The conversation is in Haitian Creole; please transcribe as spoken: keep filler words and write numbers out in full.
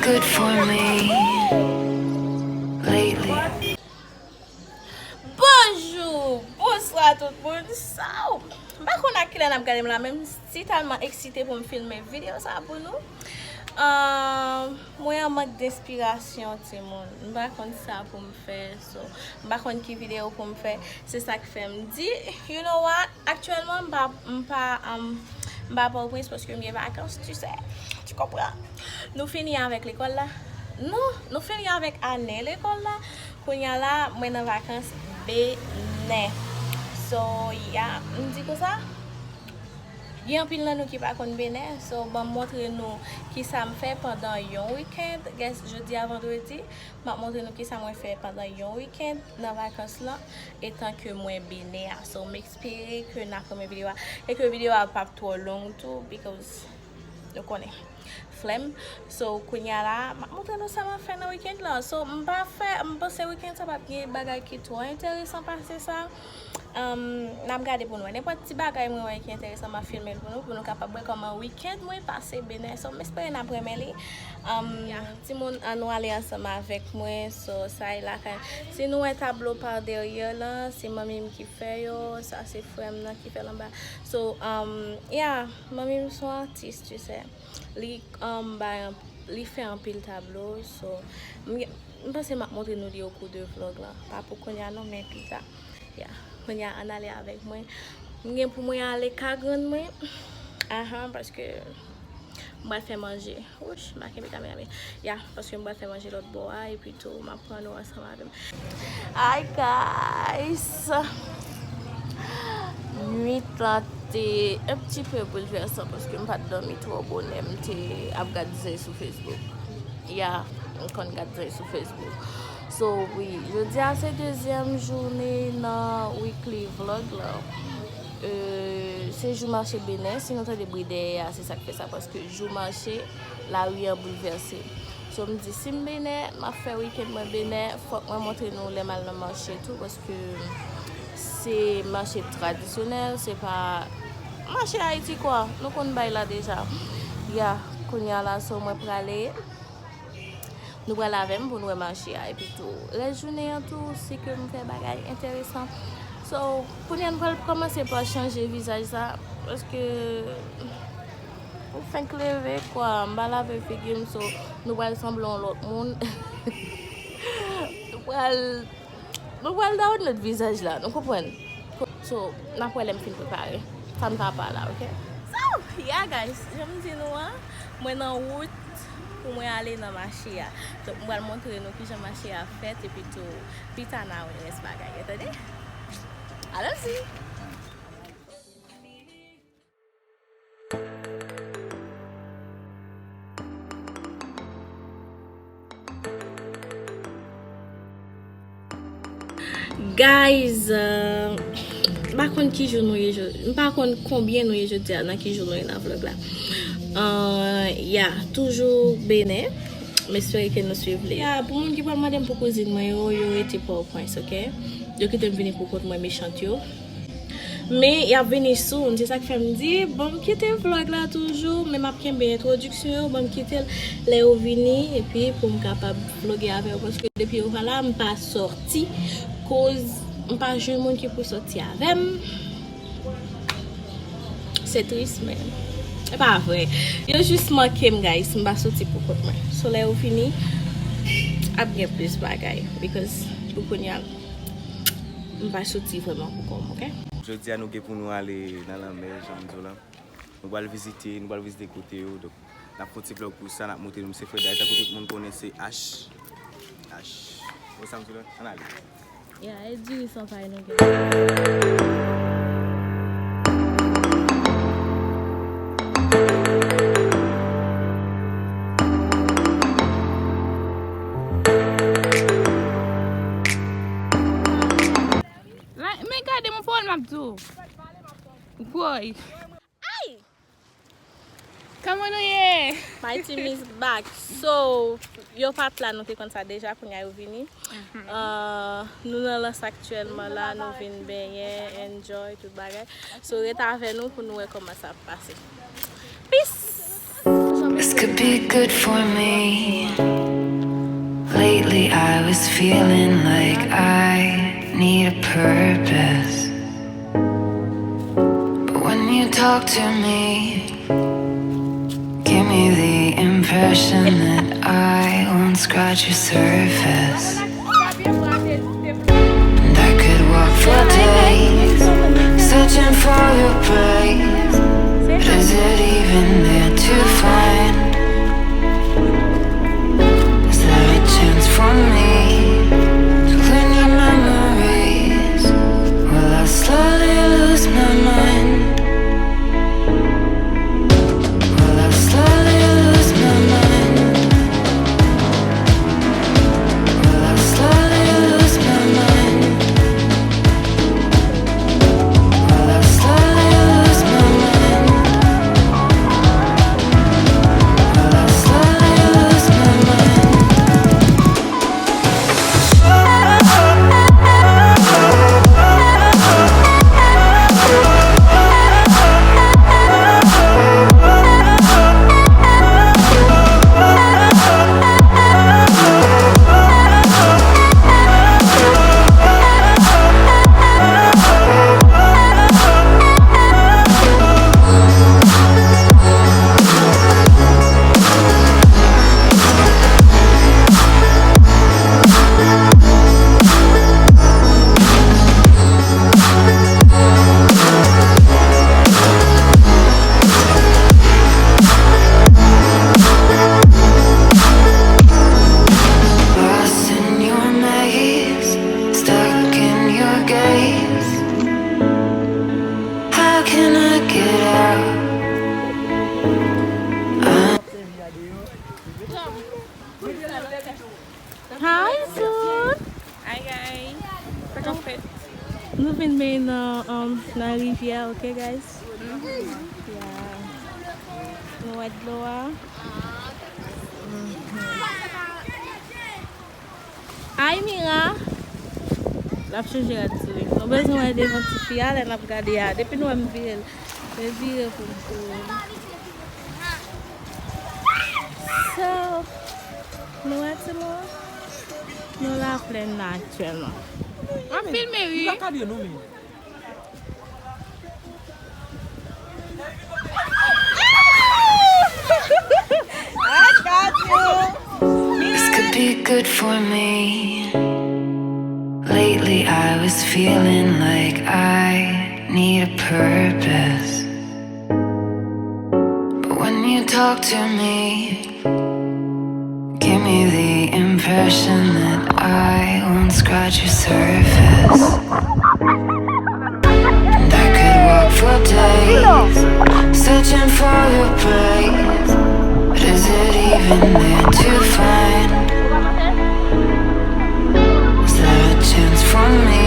good for me lately. Bonjou, bonswa tout moun. Saw! M pa konn ak kilè n ap gade m la, men m si tèlman eksite pou m filme videyo sa pou nou. Ahn, mwen an mank denspirasyon, timoun. M pa konn sa pou m fè, so, m pa konn ki videyo pou m fè. Se sa k fè m di, you know what? Aktyèlman, m pa, m pa, um, m pa Pòtoprens paske m gen vakans, tu sais. Tu comprends? Nou fini avèk lekòl la? Non, nou fini avèk ane lekòl la. Kounye a la, mwen nan vakans Benè. So, yeah, m di konsa, gen anpil nan nou ki pa konn Benè. So, ban m montre nou kisa m fè pandan yon wikenn. Guys, jodi a vandredi, m ap montre nou kisa mwen fè pandan yon wikenn nan vakans lan, etan ke mwen Benè a. So, m espere ke n ap renmen videyo a, e ke videyo a p ap twò long tou, because nou konnen, flèm. So, kounye a la, m ap montre nou sa m ap fè nan wikenn lan. So, m pa fè, m panse wikenn sa p ap gen bagay ki twò enteresan pase sa. Um, n ap gade pou n wè. Nenpòt ti bagay mwen wè ki enteresan, m ap filme l pou nou, pou nou kapab wè kòman wikenn mwen pase Benè. So, m espere n ap renmen li. Um, yeah. Timoun, ann nou ale ansanm avèk mwen. So, sa e lakay. Si nou wè tablo pa dèyè lan, se manmi m ki fè yo. Sa se frè m nan ki fè l anba. So, um, yeah, manmi m se yon atis, tu sais. Li, um, bay an-, li fè anpil tablo. So, m, m panse m ap montre nou li au cours de vlog lan. Pa pou kounye a non, men pita. Yeah. Kounye a, ann ale avèk mwen. M gen pou mwen ale ka grann mwen. Ahan, paske m pral fè manje. Wouch, m pa kenbe kamera, men, yeah, paske m pral fè manje lòt bò a, epi tou, m ap pran nou ansanm avè m. Hi guys! Nuit lan te un petit peu bouleversant paske m pa t dòmi twò bonè, m te ap gad zen sou Facebook. Yeah, m konn gad zen sou Facebook. So, wi, jodi a se dezyèm jounen nan weekly vlog lan. Euh, se jou mache Benè, si nou tande bri dèyè a, se sa k fè sa, paske jou mache, lari an boulvèse. So, m di, si m Benè, m ap fè wikenn mwen Benè, fòk mwen montre nou lè m al nan mache tou, paske se mache tradisyonèl, se pa mache Ayiti, kwa. Nou konn bay la deja. Ya, kounye a la, so, mwen prale. Nou pral avè m pou n wè mache a, epi tou, rès jounen an tou, si ke m fè bagay enteresan. So, kounye a nou pral kòmanse pa chanje vizaj sa, paske m fenk leve, kwa, m pa lave figi m, so, nou pral sanble yon lòt moun. Nou pral Nou pral download vizaj la, nou konprann? So, n ap wè lè m fin prepare. Sa m ta pa la, oke? So, yeah, guys, jan m di nou an, mwen nan wout pou mwen ale nan mache a. Donk, m pral montre nou kijan mache a fèt, epi tou, pita n a wè rès bagay yo, tande? Allons-y! Guys, euh, m pa konn ki jou nou ye jodi, m pa konn konbyen nou ye jodi a, nan ki jou nou ye nan vlog la. Euh, ya, toujou Benè. M espere ke nou swiv li. Ya, pou moun ki pral mande m pou kouzin mwen yo, yo rete Pòtoprens, oke? Yo kite m vini pou kont mwen, mechant yo. Men, y ap vini soon. Se sa k fè m di, ban m kite vlog la toujou, men m ap kenbe entwodiksyon yo, ban m kite l lè yo vini, epi pou m kapab vloge avè yo, paske depi yo pa la, m pa sòti, koz m pa jwenn moun ki pou sòti avè m. Se tris, men e pa vre. Yo jis manke m, guys, m pa soti pou kont mwen. So, lè yo vini, ap gen plis bagay, because pou kounye a, m pa soti vrèman pou kò m, oke? Jodi a, nou gen pou nou ale nan lanmè, jan m di w la. Nou pral vizite, nou pral vizite kote yo. Donk, n ap fè yon ti vlog pou sa, n ap montre nou se Freda. Tankou tout moun konnen, se H. H. Ou wè sa m di w la? Ann ale. Ya, e dirisan pay nou gen. Men gade, mon pawòl m ap di w. Woy. Ay! Kòman nou ye? My team is back. So, yo pa t la, nou te konn sa deja, kounye a yo vini. Euh, nou nan lans aktyèlman la, nou vin benyen, enjoy, tout bagay. So, ret avè nou pou nou wè kòman sa ap pase. Peace! This could be good for me. Lately, I was feeling like I need a purpose. But when you talk to me, give me the impression that I won't scratch your surface. And I could walk for days, searching for your praise. But is it even there to find? Is there a chance for me to clean your memories? Will I slowly lose my mind? Will I slowly lose my mind? Will I slowly lose my mind? Will I slowly lose my mind? Will I slowly lose my mind? Lost in your maze, stuck in your gaze. How can I get out? Hi, Zoot. Hi, guys. Sa k ap fèt? Nou vin benyen nan, um, nan rivyè, ok, guys? Yeah. Nou wè dlo a. Mhm. Ay, Mira! L ap chanje rad sou li. Nou bezwen wè devan tifi a lè n ap gade a. Depi nou wè m vire l, revire pou m tou. So, nou wè timoun? Nou Laplèn la aktyèlman. M ap filme, wi. This could be good for me. Lately, I was feeling like I need a purpose. But when you talk to me, give me the impression that I won't scratch your surface. And I could walk for days, searching for your praise. But is it even there to find? Is there a chance for me